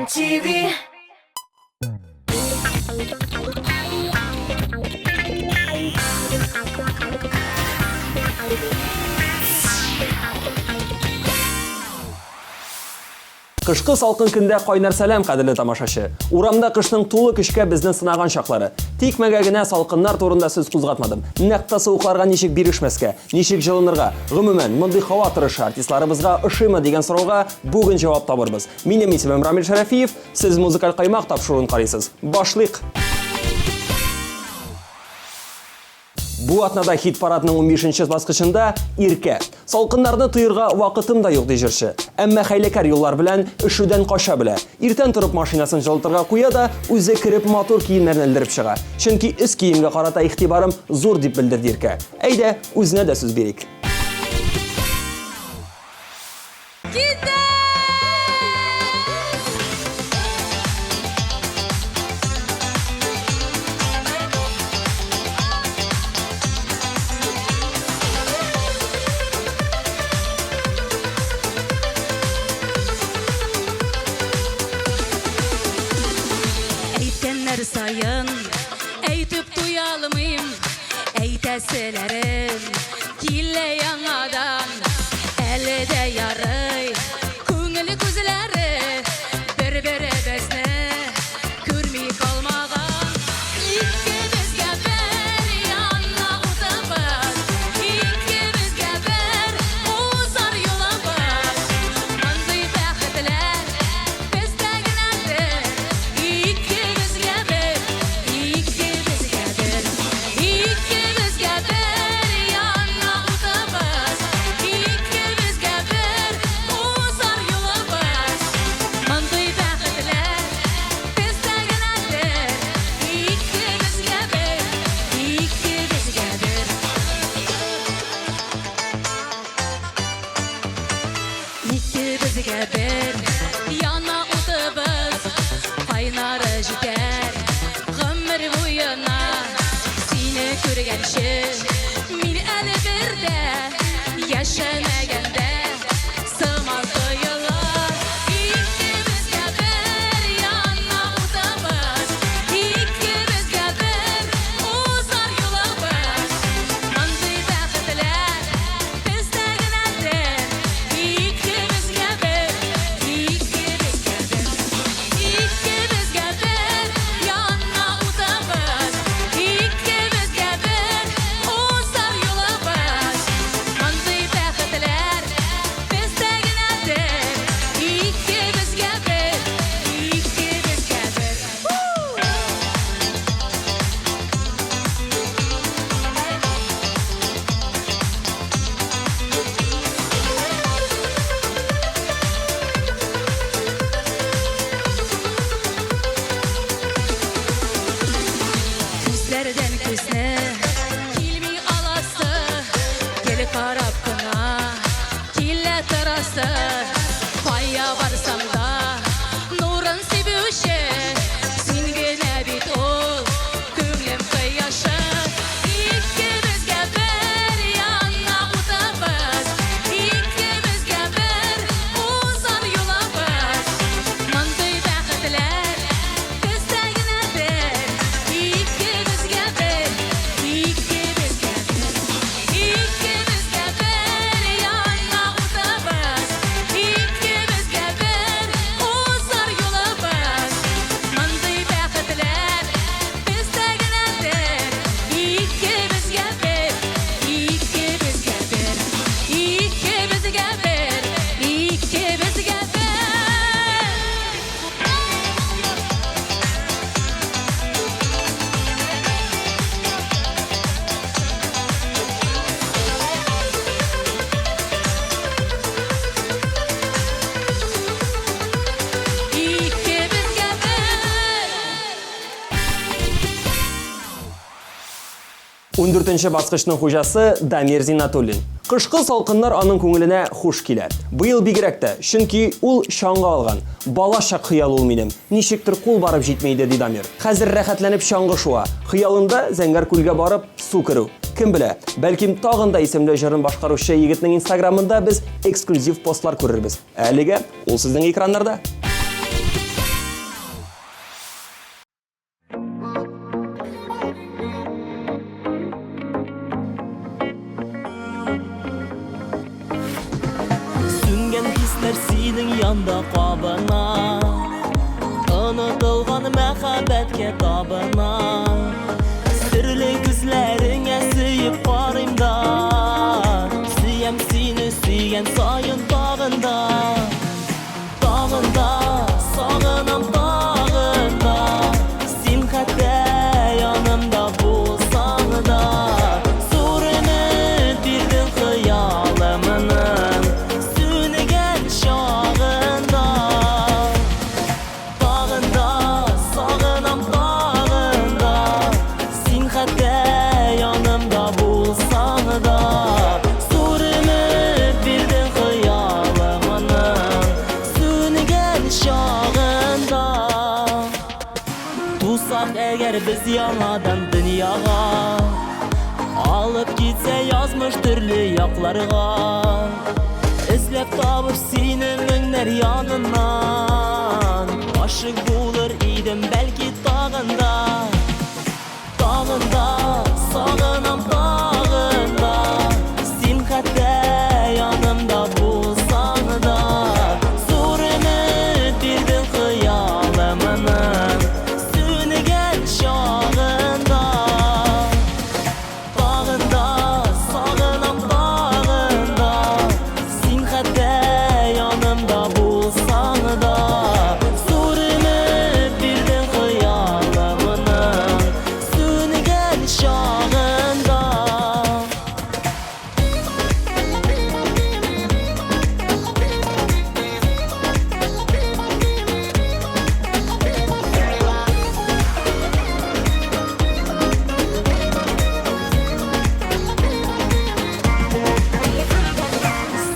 TV. Кышкы салкын көндә кайнар сәлам, кадерле тамашачы. Урамда кышның тулы көчкә безне сынаган чаклары. Тикмәгә генә салкыннар турында сүз кузгатмадым. Нәкъ тә суыкларга ничек бирешмәскә, ничек җылынырга? Гомумән, мондый һава торышы артистларыбызга ошыймы дигән сорауга бүген җавап табырбыз. Минем исемем Рамил Шәрәфиев, сез Музыкаль каймак тапшыруын карыйсыз. Башлыйк! Бу атнада хит-парадның 15 баскычында Иркә. Салкыннарны тоерга вакытым да юк, ди җырчы. Әмма хәйләкәр юллар белән өшүдән кача белә. Иртән торып машинасын җылытырга куя да, үзе кереп матур киемнәрен элдереп чыга. Чөнки өс киемгә карата игътибарым зур, дип белдерде Иркә. Әйдә, үзенә дә сүз бирик. Китә! Әйткәннәр саен әйтеп туя алмыйм, әйтәселәрем килә яңадан. Әле дә ярый, күңел күзләре бер-беребезне күрми калмаган. Икебезгә бер яна утыбыз, икебезгә бер узар юлыбыз. Мондый бәхетләр бездә генәдер. Икебезгә бер, икебезгә бер. Икебезгә бер яна утыбыз, Икебезгә бер узар юлыбыз. Мондый бәхетләр бездә генәдер. Икебезгә бер, икебезгә бер. Икебезгә бер яна утыбыз, Кайнары җитәр гомер буена. Сине күргәнче мин әле бер дә Яшәмәгәндә сыман тоела. Икебезгә бер яна утыбыз, Икебезгә бер узар юлыбыз. Мондый бәхетләр Бездә генәдер, икебезгә бер, икебезгә бер. Икебезгә бер яна утыбыз, икебезгә бер узар юлыбыз. Мондый бәхетләр бездә генәдер, икебезгә бер, икебезгә бер. Күзләрдән күзне килми аласы, гел карап кына килә торасы. Кая барсам да нурын сибүче син генә бит ул, күңлем кояшы. Икебезгә бер яна утыбыз, Икебезгә бер узар юлыбыз. Мондый бәхетләр бездә генәдер. Икебезгә бер, икебезгә бер. Икебезгә бер яна утыбыз, Икебезгә бер узар юлыбыз. Мондый бәхетләр Бездә генәдер, икебезгә бер, икебезгә бер, икебезгә бер, икебезгә бер. Икебезгә бер. Ундүртенче баскычның хуҗасы Дамир Зиннатуллин. Кышкы салкыннар аның күңеленә хуш килә. Быел бигрәк тә, чөнки ул чаңгы алган. Бала чак хыялы ул минем. Ничектер кул барып җитми иде, ди Дамир. Хәзер рәхәтләнеп чаңгы шуа. Хыялында Зәңгәр күлгә барып, су керү. Кем белә, бәлкем тагын да исемле җырын башкаручы егетнең инстаграмында без эксклюзив постлар күрербез. Әлегә ул сезнең экраннарда. янымда кабына. Онытылган мәхәббәткә табына. Серле күзләреңә сөеп карыйм да. Сөям сине сөйгән саен тагын да. Тагын да, сагынам тагын да. Син хәтта янымда булсаң да. Зур өмет бирдең хыялымның сүнгән чагында. Тагын да, сагынам тагын да. Син хәтта янымда булсаң да. Зур өмет бирдең хыялымның сүнгән чагында. Тусак әгәр без яңадан дөньяга, алып китсә язмыш төрле якларга. Эзләп табып сине меңнәр яныннан, гашыйк булыр идем бәлки тагын да. Тагын да, сагынам тагын да. Син хәтта янымда булсаң да. Зур өмет бирдең хыялымның сүнгән чагында. Тагын да, сагынам тагын да. Син хәтта янымда булсаң да. Зур өмет бирдең хыялымның сүнгән чагында.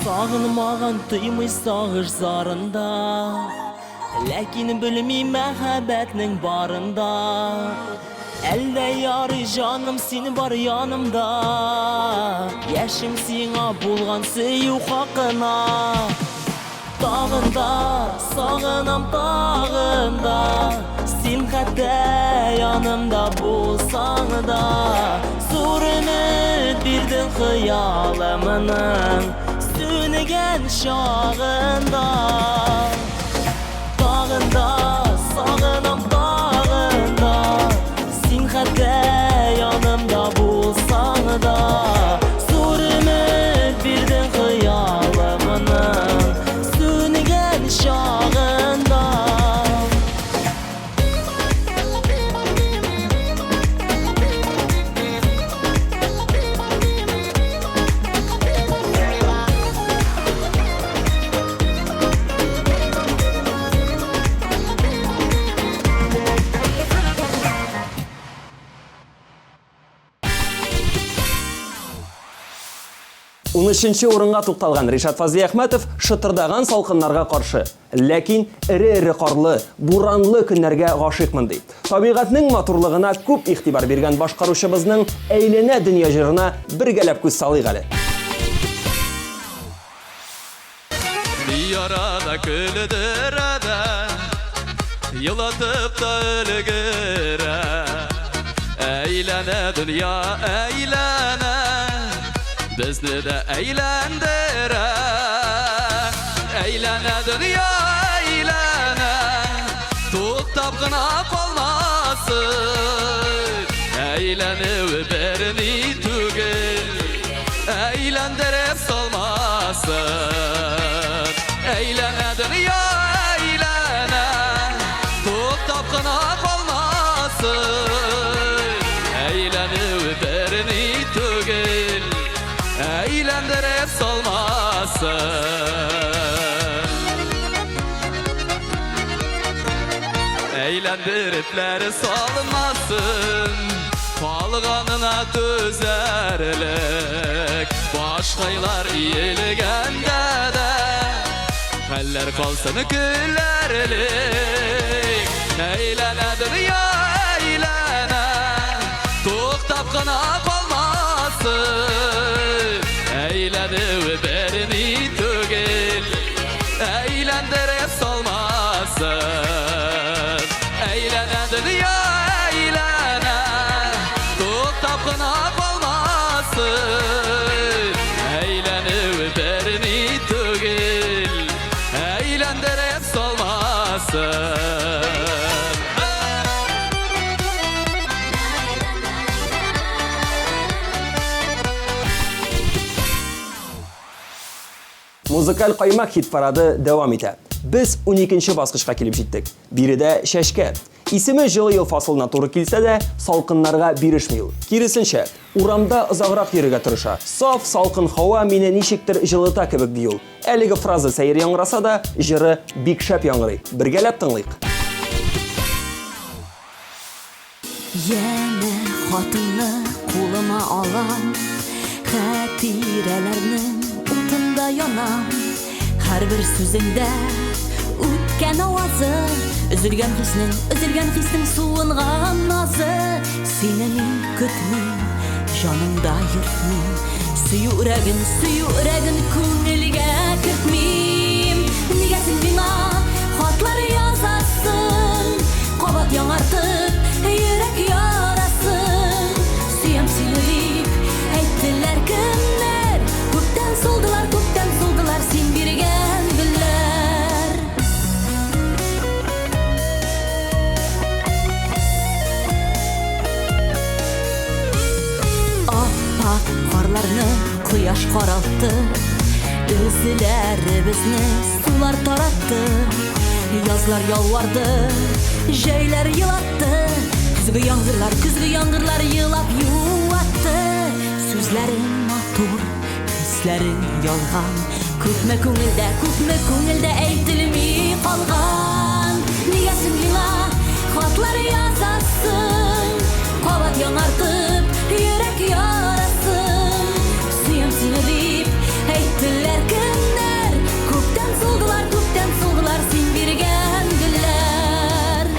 Сагынмаган тоймый сагыш зарында, ләкин белми мәхәббәтнең барында. Әллә ярый җаным син бар янымда, яшим сиңа булган сөю хакына. Тагын да, сагынам тагын да. Син хәтта янымда булсаң да. Зур өмет бирдең хыялымның сүнгән чагында. Тагын да, сагынам тагын да. Син хәтта янымда булсаң да. Зур өмет бирдең хыялымның сүнгән чагында. Унөченче урынга тукталган Ришат Фазлиәхмәтов шытырдаган салкыннарга каршы, ләкин эре-эре карлы, буранлы көннәргә гашыйкмын ди. Табигатьнең матурлыгына күп игътибар биргән башкаручыбызның Әйләнә дөнья җырына бергәләп күз салыйк әле. Ярада көлдерә дә, елатып та өлгерә. Әйләнә дөнья, әйләнә, безне дә әйләндерә. Әйләнә дөнья, әйләнә, туктап кына калмасын. Әйләнүе берни түгел, әйләндереп салмасын. Әйләнә дөнья, әйләнә, туктап кына калмасын. Әйләнүе берни түгел, әйләндереп салмасын. Әйләндерепләр салмасын, калганына түзәрлек. Башкайлар иелгәндә дә, хәлләр калсын көләрлек. Әйләнә дөнья, әйләнә, туктап кына калмасын. Әйләнүе берни түгел, әйләндереп салмасын. Әйләнә дөнья, әйләнә, туктап кына калмасын. Әйләнүе берни түгел, әйләндереп Музыкаль каймак хит-парады дәвам итә. Без уникенче баскычка килеп җиттек. Биредә чәчкә. Исеме җылы ел фасылына туры килсә дә, салкыннарга бирешми ул. Киресенчә, урамда озаграк йөрергә тырыша. Саф, салкын һава мине ничектер җылыта кебек, ди ул. Әлеге фраза сәер яңгыраса да, җыры бик шәп яңгырый. Бергәләп тыңлыйк. Янә хатыңны кулыма алам, Хатирәләрнең утында янам. Һәрбер сүзеңдә үткән авазы, Өзелгән хиснең, өзелгән хиснең суынган назы. Сине мин көтмим, җанымда йөртмим, Сөю өрәген, сөю өрәген күңелгә кертмим. Нигә син миңа хатлар язасың, Кабат яңартып йөрәк ярасын? Сөям сине дип әйттеләр кемнәр? Күптән сулдылар, күптән сулдылар син биргән гөлләр. Ап-ак карларны кояш каралтты, Эзләребезне сулар таратты. Язлар ялварды, җәйләр елатты, Көзге яңгырлар, көзге яңгырлар елап юатты. Сүзләрең матур, хисләрең ялган, Күпме күңелдә, күпме күңелдә әйтелми калган. Нигә син миңа хатлар язасың, Кабат яңартып йөрәк ярасын? Сөям сине дип әйттеләр кемнәр? Күптән сулдылар, күптән сулдылар син биргән гөлләр.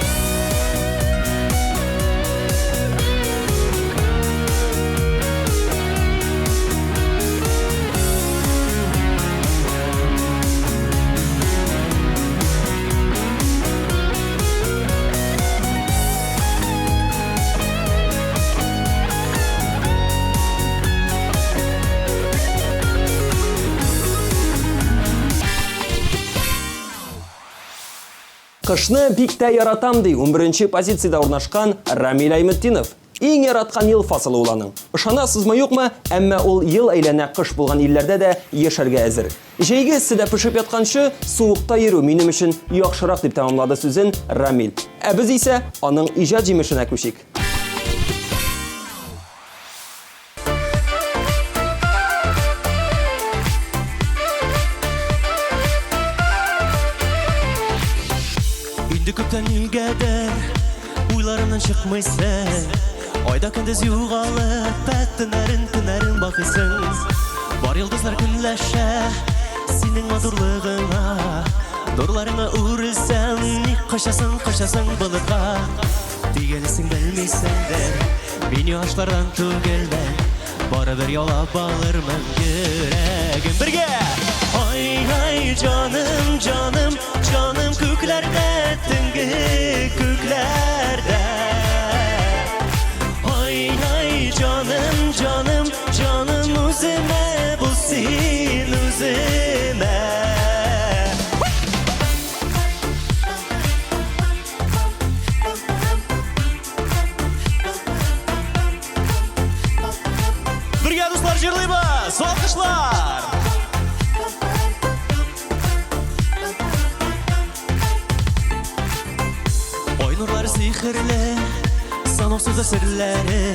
Кышны бик тә яратам, ди унберенче позициядә урнашкан Рамил Айметдинов. Иң яраткан ел фасылы ул аның. Ышанасызмы, юкмы, әмма ул ел әйләнә кыш булган илләрдә дә яшәргә әзер. Җәйге эсседә пешеп ятканчы, суыкта йөрү минем өчен яхшырак, дип тәмамлады сүзен Рамил. Ә без исә аның иҗат җимешенә күчик. Инде күптән нигәдер уйларымнан чыкмыйсың. Айда көндез югалып, ә төннәрен, төннәрен бакыйсың. Бар йолдызлар көнләшә синең матурлыгыңа. Нурларыңа үрелсәм, ник качасың, качасың болытка? Тик әле син белмисеңдер, мин юашлардан түгелмен. Барыбер яулап алырмын йөрәгем. Бергә! Ай-ай, җаным, җаным, җаным күкләрдә, төнге күкләрдә. Ай-ай, җаным, җаным, җаным үземә бул син үземә. Бергә, дуслар, җырлыйбыз! Алкышлар! Ай нурлары сихерле, санаусыз серләре.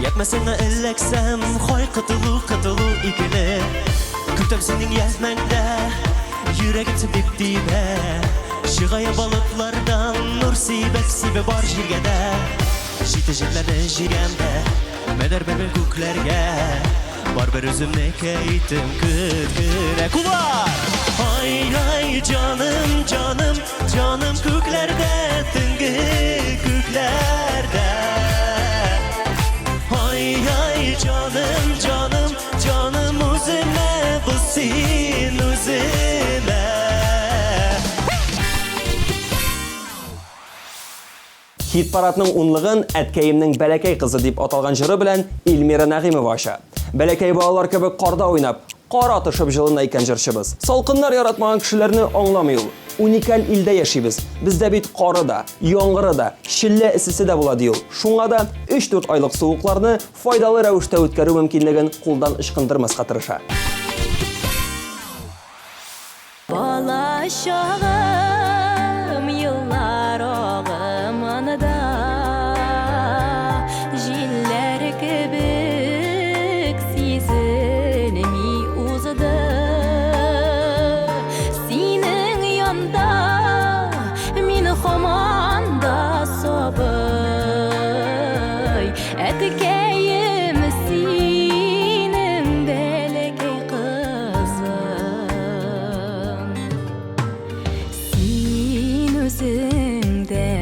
Ятмәсеңә эләксәм, хай котылу, котылу икеле. Көтәм синең язмаңда, йөрәгем син дип тибә. Чыгая болытлардан, нур сибеп, сибә бар җиргә дә. Җите җилләрне җигәм дә, Менәр бер күкләргә. Бар бер үземнеке итем көт кенә. Куллар! Ай-ай, җаным, җаным, җаным күкләрдә, төнге күкләрдә. Ай-ай, җаным, җаным, җаным үземә бул син үземә. Хит-парадның унлыгын Әткәемнең бәләкәй кызы дип аталган җыры белән Эльмира Нәгыймова ача. Бәләкәй балалар кебек карда уйнап, Кар атышып җылына икән җырчыбыз. Салкыннар яратмаган кешеләрне аңламый ул. Уникаль илдә яшибез. Бездә бит кары да, яңгыры да, челлә эссесе дә була, ди ул. Шуңа да 3-4 айлык суыкларны файдалы рәвештә үткәрү мөмкинлеген кулдан ычкындырмаска тырыша. Бала чагым еллар агымында Җилләр кебек сизелми узды. Синең янда мин һаман да сабый, Әткәем, синең бәләкәй кызың. Син үзең дә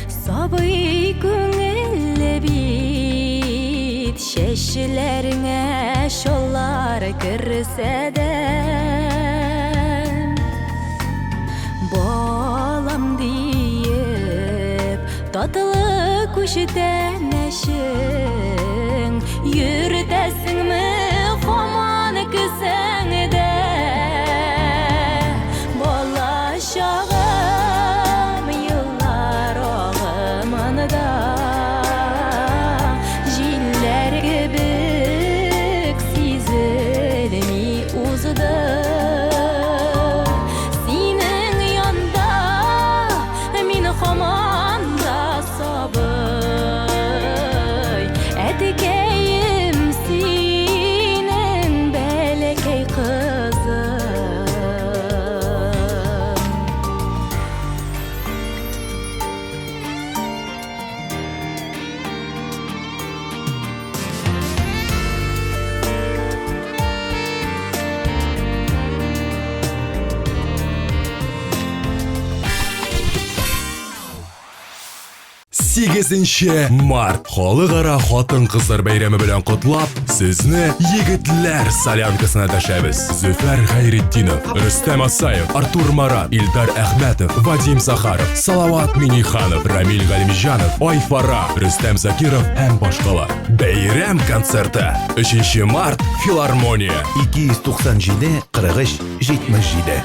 сабый күңелле бит, Чәчләреңә чаллар керсә дә. Балам диеп, татлы күчтәнәчең Йөртәсеңме һаман кесәңдә? Бала чагым еллар агымында Җилләр кебек сизелми узды. Синең янда мин һаман да сабый, Әткәем, синең бәләкәй кызың. Сигезенче март Халыкара хатын-кызлар бәйрәме белән котлап, сезне Егетләр солянкасына дәшәбез. Зөфәр Хәйретдинов, Рөстәм Асаев, Артур Марат, Илдар Әхмәтов, Вадим Захаров, Салават Миниханов, Рамил Галимҗанов, Айфара, Рөстәм Закиров һәм башкалар. Бәйрәм концерты 3 март Филармония. 297 43 77.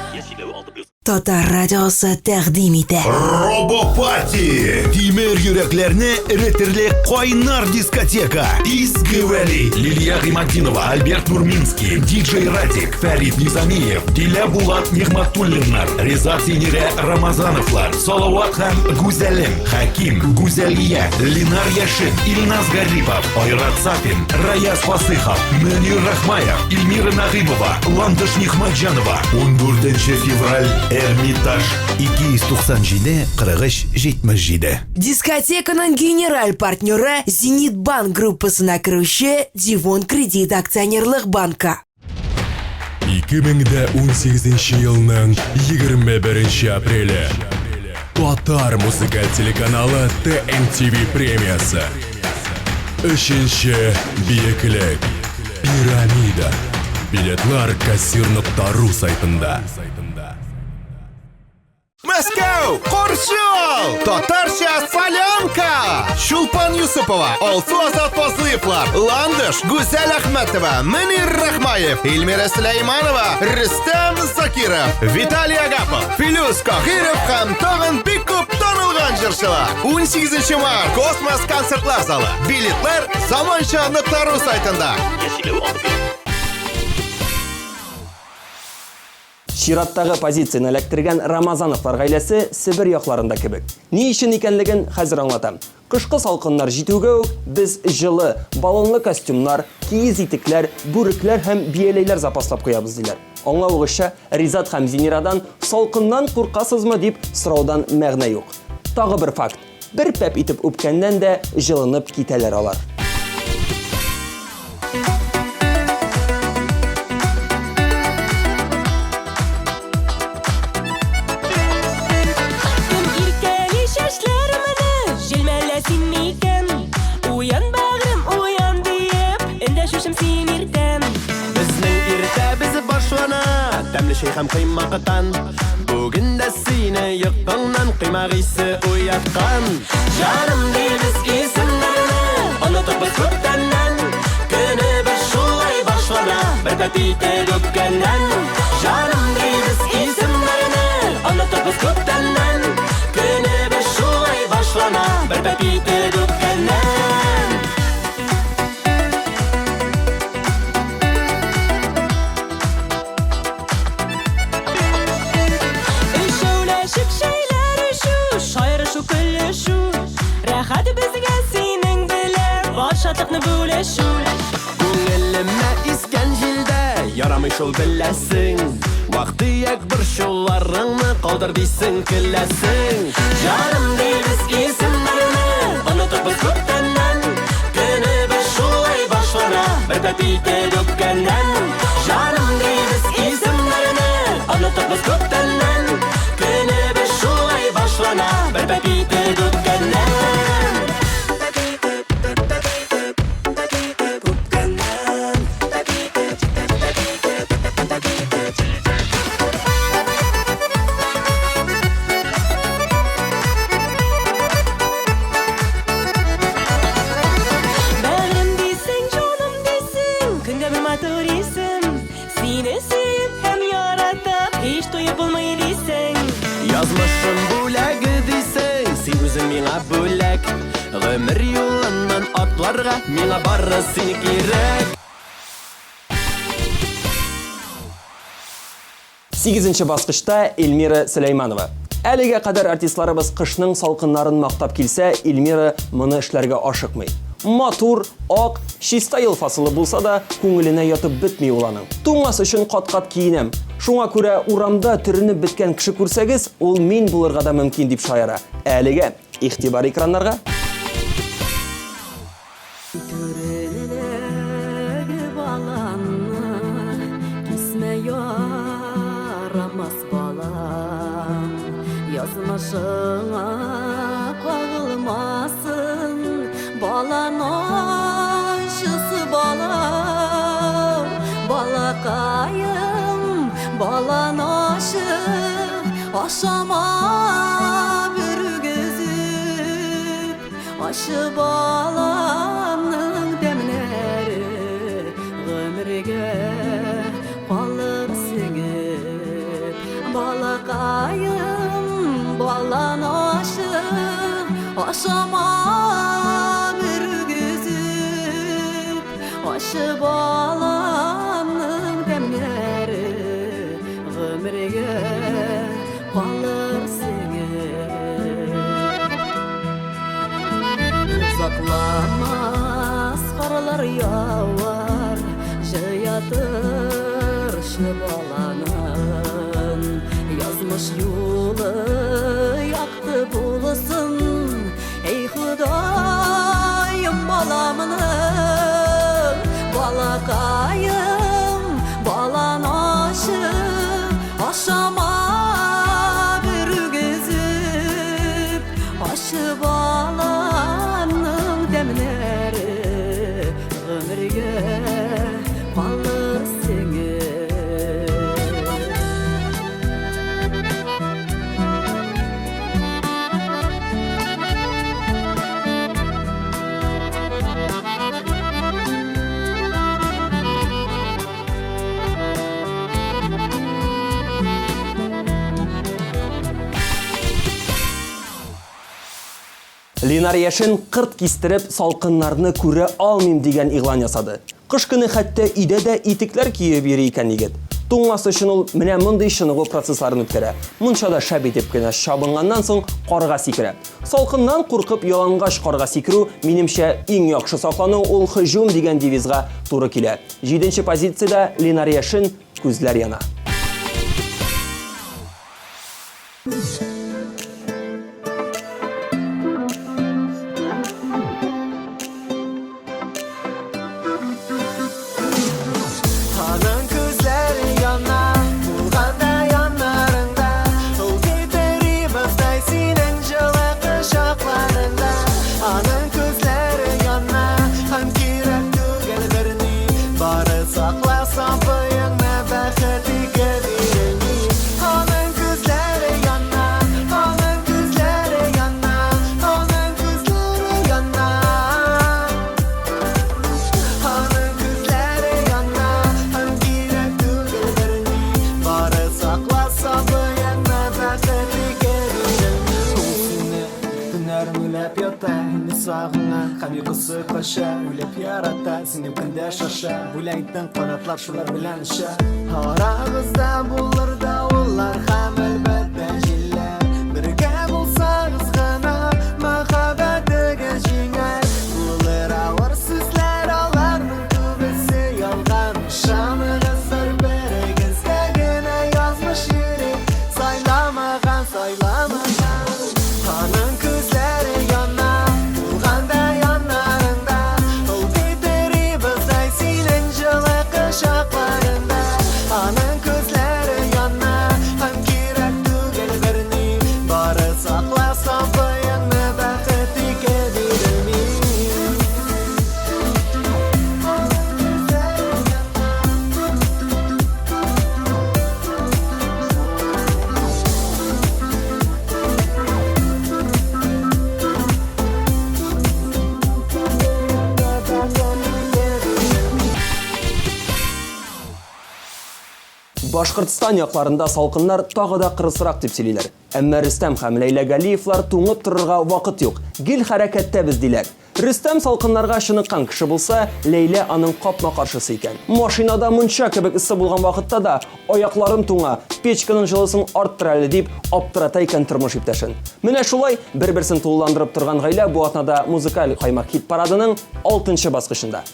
Татар радиосы тәкъдим итә. Робопати! Тимер йөрәкләрне эретерлек кайнар дискотека. Изге Вәли, Лилия Гыйматдинова, Альберт Нурминский, диджей Радик, Фәрит Низамиев, Дилә Булат Нигъмәтуллиннар, Риза Зинирә Рамазановлар, Салават һәм Гүзәлем, Хәким, Гүзәлия, Линар Яшин, Илназ Гарипов, Айрат Сафин, Раяз Фасыхов, Мөнир Рахмаев, Эльмира Нагыймова, Ландыш Нигъмәтҗанова. 14 февраль, Эрмитаж. 297 43 77. Дискотеканың генераль партнеры Зенит Банк группасына керүче Дивон Кредит акционерлык банкы. 2018 елның 21 апреле. Татар музыкаль телеканалы TMTV премиясе. Өченче биеклек. Пирамида. Билетлар кассир.ру сайтында. Мәскәү, каршы ал! Татарча солянка! Чулпан Юсупова, Алсу Азат Фазлыевлар, Ландыш, Гүзәл Әхмәтова, Мөнир Рахмаев, Эльмира Сөләйманова, Рөстәм Закиров, Виталий Агапов, Филүс Каһиров һәм тагын бик күп танылган җырчылар. 18 март, Космос концертлар залы. Билетлар заманча.ру сайтында. Чираттагы позицияне эләктергән Рамазановлар гаиләсе Себер якларында кебек. Ни өчен икәнлеген хәзер аңлатам. Кышкы салкыннар җитүгә үк без җылы, балонлы костюмнар, киез итекләр, бүрекләр һәм бияләйләр запаслап куябыз, диләр. Аңлавыгызча, Ризат һәм Зинирадан салкыннан куркасызмы дип сораудан мәгънә юк. Тагы бер факт. Бер пәп итеп үпкәннән дә җылынып китәләр алар. Кем иркәли чәчләремне, җилмәлә син микән? Уян, бәгърем, уян диеп, эндәшүчем син иртән. Безнең иртәбез башлана тәмле чәй һәм коймактан. Бүген дә сине йокыңнан коймак исе уяткан. Җаным дибез исемнәрне, онытып без күптәннән. Көнебез шулай башлана. бер пәп итеп үпкәннән. Җаным дибез исемнәрне, онытып без күптәннән. Көнебез шулай башлана, бер пәп итеп үпкәннән. Өчәүләшеп чәйләр эчү, шаярышу, көлешү. Рәхәт безгә синең белән бар шатлыкны бүлешү. Күңелемә искән җилдә ярамый шул беләсең. Вак-төяк борчуларыңны калдыр дисең, көләсең. Җаным дибез исемнәрне, онытып без күптәннән. Көнебез шулай башлана, бер пәп итеп үпкәннән. Җаным дибез исемнәрне, онытып без күптәннән. Көнебез шулай башлана, бер пәп итеп үпкәннән. Бәгърем дисең, җаным дисең, көндә бер матур исем. Сине сөеп һәм яратып, һич туеп булмый дисең. Язмышым бүләге дисең, син үзең миңа бүләк. Гомер юлыннан атларга миңа бары син кирәк. Сигезенче баскычта Эльмира Сөләйманова. Әлегә кадәр артистларыбыз кышның салкыннарын мактап килсә, Эльмира моны эшләргә ашыкмый. Матур, ак, чиста ел фасылы булса да, күңеленә ятып бетми ул аның. Туңмас өчен кат-кат киенәм. Шуңа күрә урамда төренеп беткән кеше күрсәгез, ул мин булырга да мөмкин дип шаяра. Әлегә игътибар экраннарга. Түрендәге баланны кисмә ярамас балам. Язмышыңа кагылмасын, балан ачысы балам. Балакаем, балан ашы, ашама бергезеп. Ашы баламның тәмнәре гомергә калыр сеңеп. Балакаем, балан ашы, ашама бергезеп. Ашы баламның тәмнәре гомергә калыр сеңеп. Озакламас карлар явар, җыя торшы баланын. Язмыш юлы якты булсын, эй Ходаем баламның. Балакаем, балан ашы, ашама бергезеп. Ашы баланың тәмнәре гомергә калыр сеңеп. Ленар Яшин кырт кистереп салкыннарны күрә алмыйм дигән игълан ясады. Кыш көне хәтта өйдә дә итекләр киеп йөри икән егет. Туңмас өчен ул менә мондый чыныгу процессларын үткәрә. Мунчада шәп итеп кенә чабынганнан соң карга сикерә. Салкыннан куркып ялангач карга сикерү, минемчә, иң яхшы саклану ул һөҗүм дигән девизга туры килә. Җиденче позициядә Ленар Яшин, күзләр яна. Аның күзләре яна, булганда яннарыңда, ул китеримездай синең җылы кочакларыңда. Аның күзләре яна, һәм кирәк түгел берни, бары сакла сафыеңны бәхет ике бирелми. Аның күзләре яна, сагына Һәм йокысы кача, үлеп ярата Синең көндә шаша, бүләк иттең канатлар шулар белән оча Арагызда булыр давыллар һәм әлбәттә җилләр Бергә булсагыз гына мәхәббәтегез җиңәр Булыр авыр сүзләр аларның күбесе ялган Ышаныгыз бер-берегезгә генә язмыш йөри Сайламаган, сайламаган Аның күзләре яна, булганда яннарыңда Ул тетри боздай синең җылы кочакларыңда Аның күзләре яна, һәм кирәк түгел берни Бары сакла сафыеңны бәхет ике бирелми Башкортстан якларында салкыннар тагы да кырысрак дип сөйлиләр. Әмма Рөстәм һәм Ләйлә Галиевлар туңып торырга вакыт юк, гел хәрәкәттә без диләр. Рөстәм салкыннарга чыныккан кеше булса, Ләйлә аның капма-каршысы икән. Машинада мунча кебек эссе булган вакытта да аякларым туңа, печканың җылысын арттыр әле дип аптырата икән тормыш иптәшен. Менә шулай бер-берсен тулыландырып торган гаилә бу атнада музыкаль каймак хит-парадының алтынчы баскычында.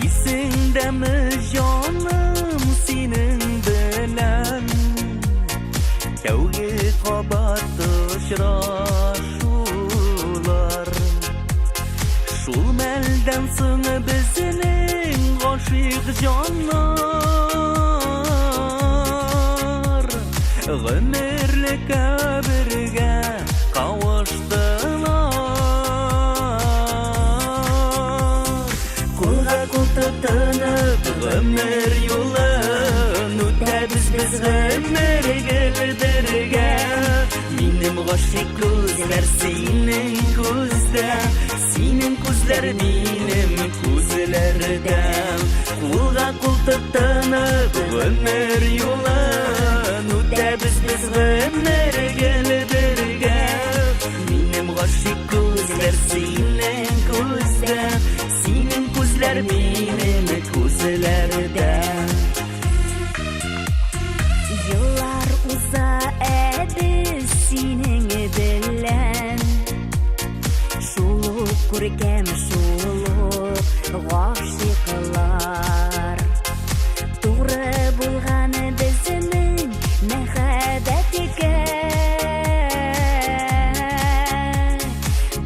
Исеңдәме җаным синең белән Тәүге кабат очрашулар Шул мәлдән соң безнең гашыйк җаннар Гомерлеккә бергә кавыштылар Кулга кул тотынып гомер юлын үтәбез без гомер гел бергә Минем гашыйк күзләр синең күздә Синең күзләр минем күзләрдә Кулга кул тотынып гомер юлын үтәбез без гомер гел бергә Минем гашыйк күзләр синең күздә Синең күзләр минем күзләрдә Еллар уза, ә без синең белән Шул ук күркәм, шул ук гашыйклар Туры булган безнең мәхәббәткә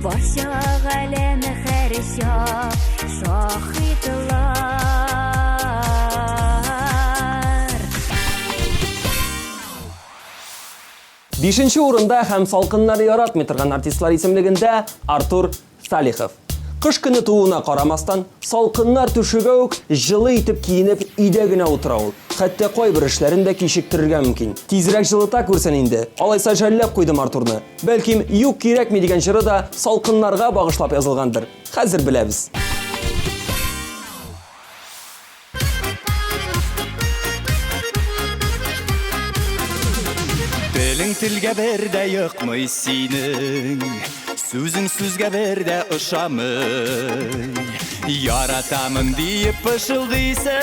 Барча галәм һәрчак шаһитлар. Бишенче урында һәм салкыннар яратмый торган артистлар исемлегендә Артур Салихов. Кыш көне тууына карамастан, салкыннар төшүгә үк җылы итеп киенеп өйдә генә утыра ул. Хәтта кайбер эшләрен дә кичектерергә мөмкин. Тизрәк җылыта күрсен инде. Алайса жәлләп куйдым Артурны. Бәлкем, Юк кирәкми дигән җыры да салкыннарга багышлап язылгандыр. Хәзер беләбез. Телең телгә бер дә йокмый синең, Сүзең сүзгә бер дә ошамый. Яратамын диеп пышылдыйсың,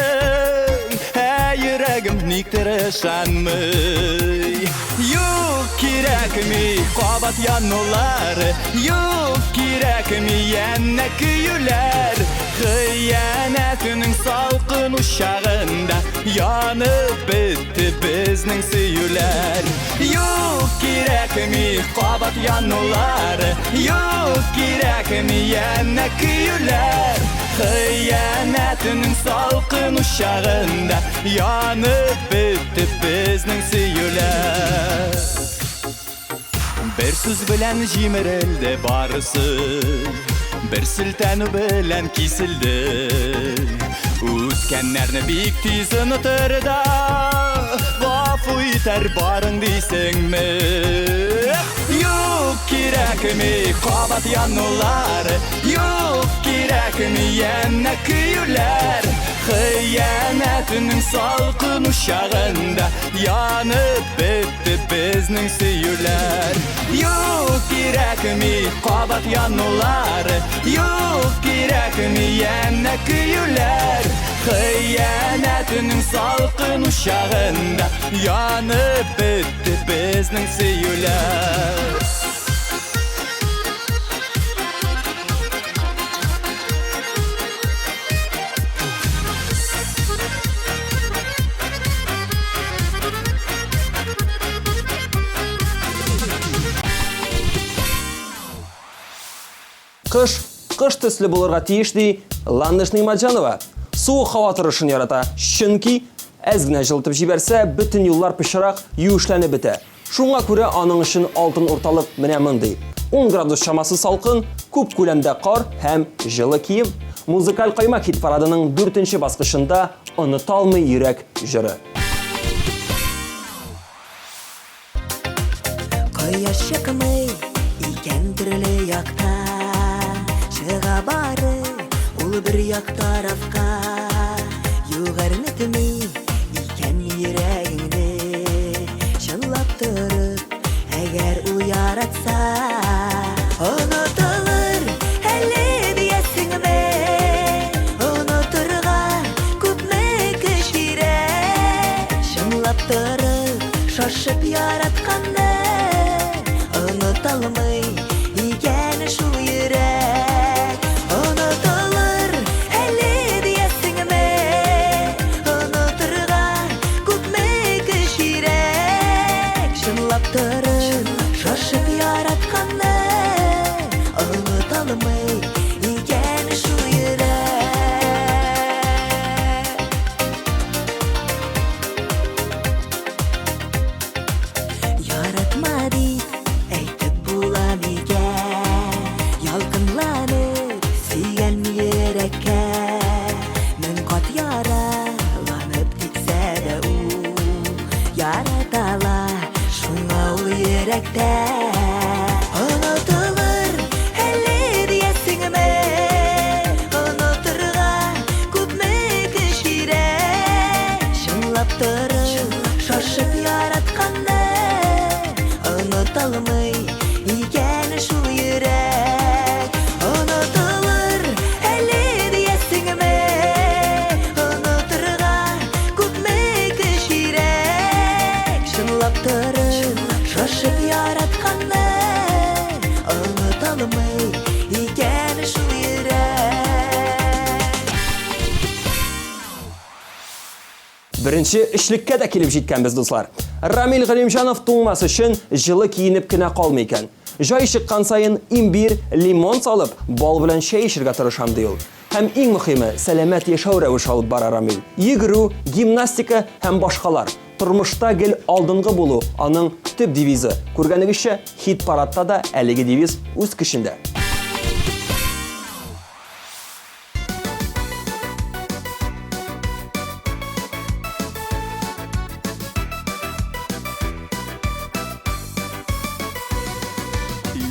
Ә йөрәгем никтер ышанмый. Юк, кирәкми кабат янулар, Юк, кирәкми янә көюләр. Хыянәтнең салкын учагында Янып бетте безнең сөюләр. Юк, кирәкми кабат янулар, Юк, кирәкми янә көюләр. Хыянәтнең салкын учагында Янып бетте безнең сөюләр. Бер сүз белән җимерелде барысы, Бер селтәнү белән киселде. Үткәннәрне бик тиз онытыр да, Гафу итәр барың дисеңме? Юк, кирәкми кабат янулар, Юк, кирәкми янә көюләр. Хыянәтнең салкын учагында Янып бетте безнең сөюләр. Юк, кирәкми кабат янулар, Юк, кирәкми янә көюләр. Хыянәтнең салкын учагында Янып бетте безнең сөюләр. Кыш кыш төсле булырга тиеш, ди Ландыш Нигъмәтҗанова. Суык һава торышын ярата, чөнки әз генә җылытып җибәрсә, бөтен юллар пычрак, юешләнеп бетә. Шуңа күрә аның өчен алтын урталык менә мондый. 10 градус чамасы салкын, күп күләмдә кар һәм җылы кием. Музыкаль каймак хит-парадының дүртенче баскычында Оныталмый йөрәк җыры. Кояш чыкмый икән төрле якта, Чыга бары ул бер як тарафка. Юк әрнетми икән йөрәгеңне, Чынлап торып, әгәр ул яратса. Онытылыр әле диясеңме? Онытырга күпме көч кирәк? Чынлап торып, шашып яратканны Оныталмый икән шул йөрәк. Онытылыр әле диясеңме? Онытырга күпме көч кирәк? Чынлап торып, шашып яратканны Оныталмый икән шул йөрәк. Яратма дип әйтеп була микән? Ялкынланып сөйгән йөрәккә Мең кат яраланып китсә дә ул яратала, шуңа ул йөрәктә. Онытылыр әле диясеңме? Онытырга күпме көч кирәк? Чынлап торып, шашып яратканны Оныталмый икән шул йөрәк. Онытылыр әле диясеңме? Онытырга күпме көч кирәк? Чынлап торып, шашып яратканны Оныталмый икән шул йөрәк. Беренче өчлеккә дә килеп җиткәнбез, дуслар. Рамил Галимҗанов туңмас өчен җылы киенеп кенә калмый икән. Җай чыккан саен имбирь, лимон салып, бал белән чәй эчергә тырышам, ди ул. Һәм иң мөхиме, сәламәт яшәү рәвеше алып бара Рамил. Йөгерү, гимнастика һәм башкалар. Тормышта гел алдынгы булу, аның төп девизы. Күргәнегезчә, хит-парадта да әлеге девиз үз көчендә.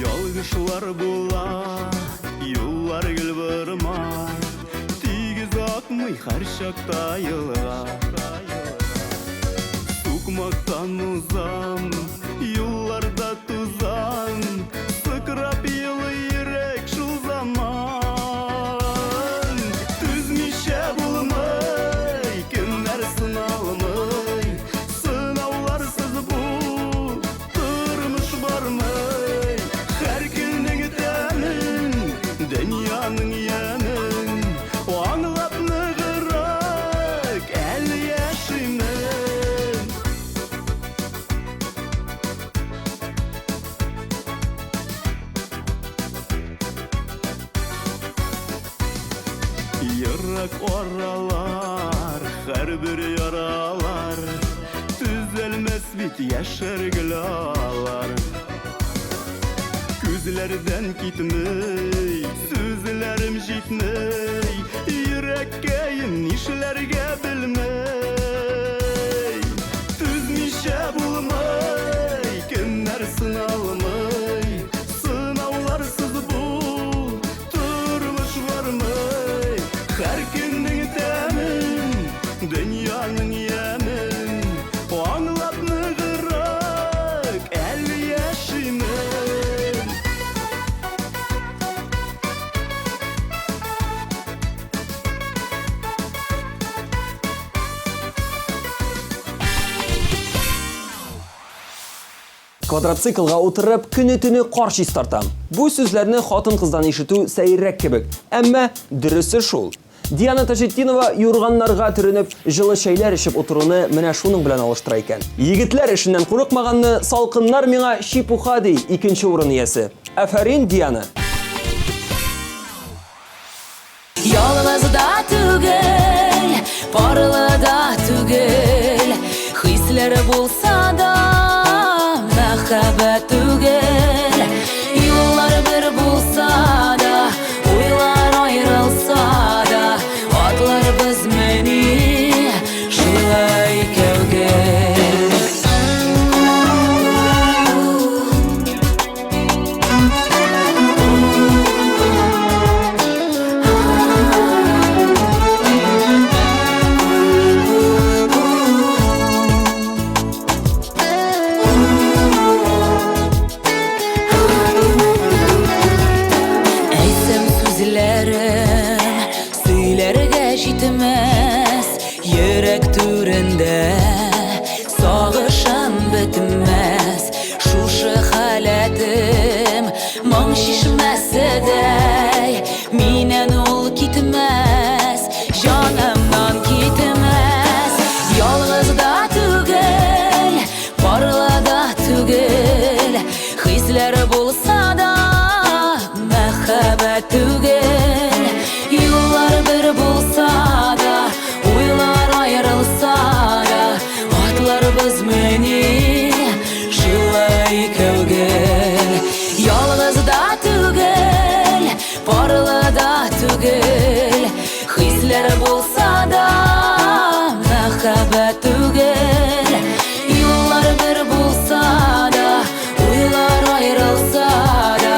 Ялгышлар була, юллар гел борма, Тигез акмый һәрчакта елга. Сукмактан узам, юлларда тузан, Сыкрап елый йөрәк шул заман. Түзмичә булмый, кемнәр сыналмый, Сынауларсыз бу тормыш бармый. Һәр көннең тәмен, дөньяның ямен Аңлап ныграк әле яшимен. Ерак аралар, һәрбер яралар Төзәлмәс бит яшәр гел алар. Күзләрдән китми, сүзләрем җитми, Йөрәккәем нишләргә белми. Түзмичә Дөньяның ямен аңлап ныграк әле яшимен. Квадроциклга утырып, көне-төне кар чистартам. Бу сүзләрне хатын-кыздан ишетү сәеррәк кебек, әмма дөресе шул. Диана Таҗетдинова юрганнарга төренеп, җылы чәйләр эчеп утыруны менә шуның белән алыштыра икән. Егетләр эшеннән курыкмаганны, салкыннар миңа чепуха, ди икенче урын иясе. Афәрин, Диана! Ялгыз да түгел, парлы да түгел, Хисләре булса да, мәхәббәт түгел. Юллар бер булса да, уйлар аерылса да, Атларбыз мени шулай икәү гел. Әйтсәм сүзләрем сөйләргә җитмәс, йөрәк түрендә Сагышым бетмәс, шушы халәтем Моң чишмәседәй, миннән ул китмәс, Җанымнан китмәс. Ялгыз да түгел, парлы да түгел, Хисләр булса да, мәхәббәт түгел. Юллар бер булса да, уйлар аерылса да, Атларбыз мени шулай икәү гел. Ялгыз да түгел, парлы да түгел, Хисләр булса да, мәхәббәт түгел. Юллар бер булса да, уйлар аерылса да,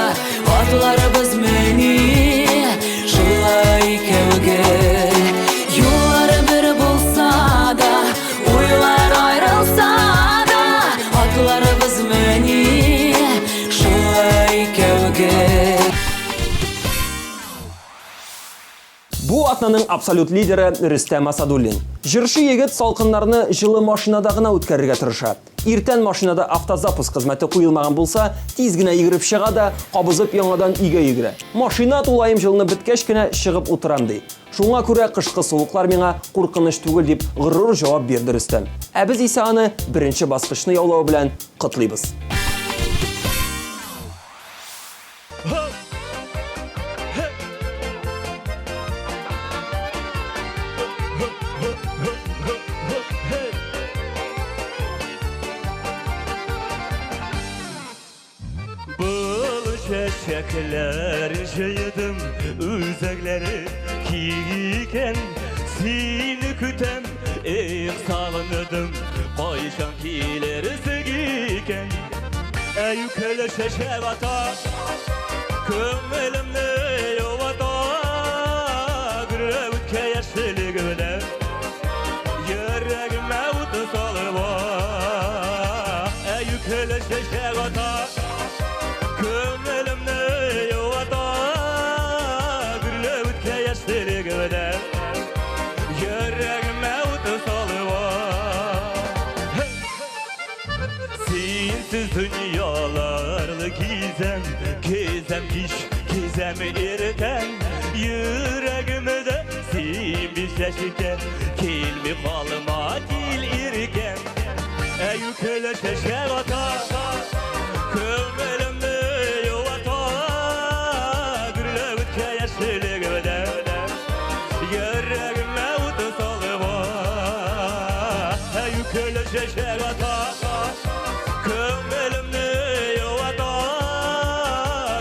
Атларбыз мени шулай икәү гел. Юллар бер булса да, уйлар аерылса да, Атларбыз мени шулай икәү гел. Бу атнаның абсолют лидеры Рөстәм Асадуллин. Җырчы егет салкыннарны җылы машинада гына үткәрергә тырыша. Иртән машинада автозапуск хезмәте куелмаган булса, тиз генә йөгереп чыга да, кабызып яңадан өйгә йөгерә. Машина тулаем җылынып беткәч кенә чыгып утырам, ди. Шуңа күрә кышкы суыклар миңа куркыныч түгел, дип горур җавап бирде Рөстәм. Ә без исә аны беренче баскычны яулавы белән котлыйбыз. Был чәчәкләр җыйдым, үзәкләре киң икән. Сине көтәм, эх, сагындым, кайчан килерсең икән? Әй, үкеле чәчәк ата, күңелемне юата, Гөрләп үткән яшьлеге белән, йөрәгемә ут салып. Әй, үкеле чәчәк ата, күңелемне юата, Гөрләп үткән яшьлеге белән, йөрәгемә ут салып. Синсез дөньяларны гизәм, гизәм кич, гизәм иртән. Йөрәгемдә син бер чәчкә, килми калма, кил иркәм. Әй, үкеле чәчәк ата, күңелемне юата, Гөрләп үткән яшьлеге белән, йөрәгемә ут салып. Әй, үкеле чәчәк ата, күңелемне юата,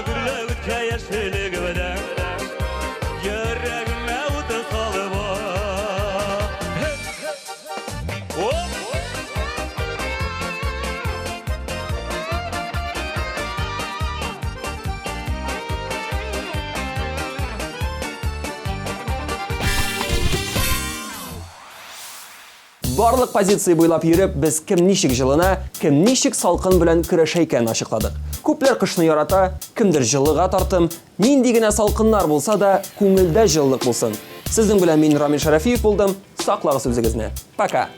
Гөрләп үткән яшьлеге белән, йөрәгемә ут салып. Оп! Барлык позиция буйлап йөреп, без кем ничек җылына, кем ничек салкын белән көрәшә икәнен ачыкладык. Күпләр кышны ярата, кемдер җылыга тартым, нинди генә салкыннар булса да, күңелдә җылылык булсын. Сезнең белән мин Рамил Шәрәфиев булдым. Саклагыз үзегезне. Пока!